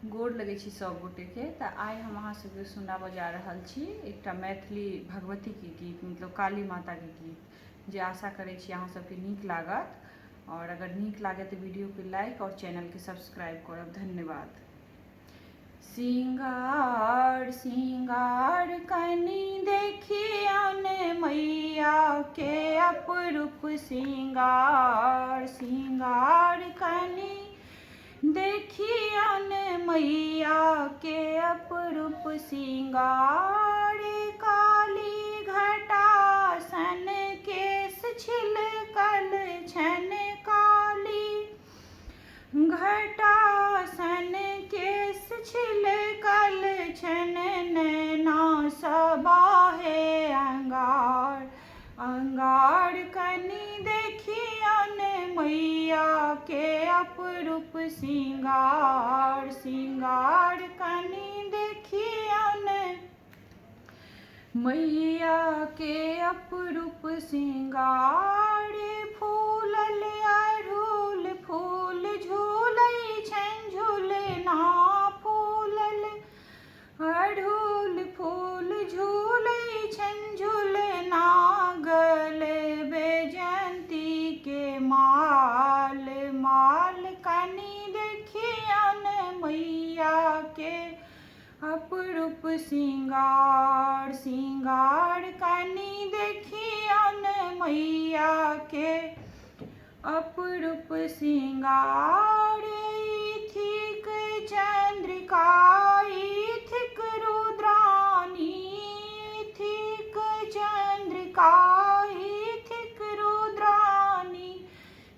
गोर लगै छी सब गोटेके। तऽ आइ हम अहाँ सबके सुनाबऽ जा रहल छी एकटा मैथिली भगवतीके गीत, मतलब काली माताके गीत, जे आशा करै छी अहाँ सबके नीक लागत। आओर अगर नीक लागत तऽ वीडियोके लाइक आओर चैनलके सब्सक्राइब करब। धन्यवाद। सिंगार सिंगार कनि देखियौन मैया के अपरूप सिंगार, सिंगार कनि देखियौन मैया के अपरूप सिंगार। काली घटा सन केश छिलकल छन, काली घटा सन केश छिलकल छन, नैना सबाहे अंगार, अंगार कनि देखियौन मैया के अपरूप सिंगार, सिंगार कनि देखियौन मैया के अपरूप सिंगार। फूलल अड़हुल फूल झूलै छनि झूलना, फूलल अड़हुल फूल झूलै छनि झूलना, गले बैजन्ती के माल, माल कनि देखियौन मैया के अपरूप सिंगार, सिंगार कनि देखियौन मैया के अपरूप सिंगार। ई थिक चंद्रिका, ई थिक रुद्रानी, थिक चंद्रिका, ई थिक रुद्रानी,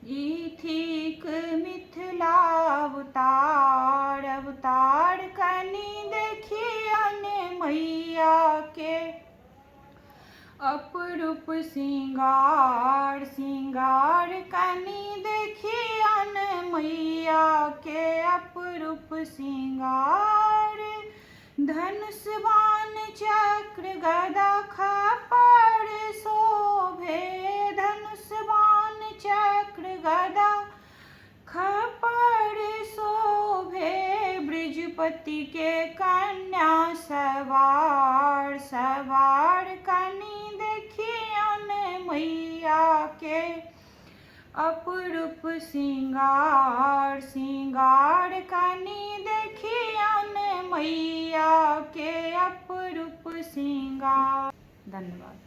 ई थिक मिथिला अवतार, अवतार कनि देखियौन मैया के अपरूप सिंगार, सिंगार कनि देखियौन मैया के अपरूप सिंगार। धनुष बाण चक्र गदा खपर शोभे, धनुष बाण चक्र गदा खपर शोभे, बृजपति के कन्या सवार, सवार कनि देखियौन मैया के अपरूप सिंगार, सिंगार कनि देखियौन मैया के अपरूप सिंगार। धन्यवाद।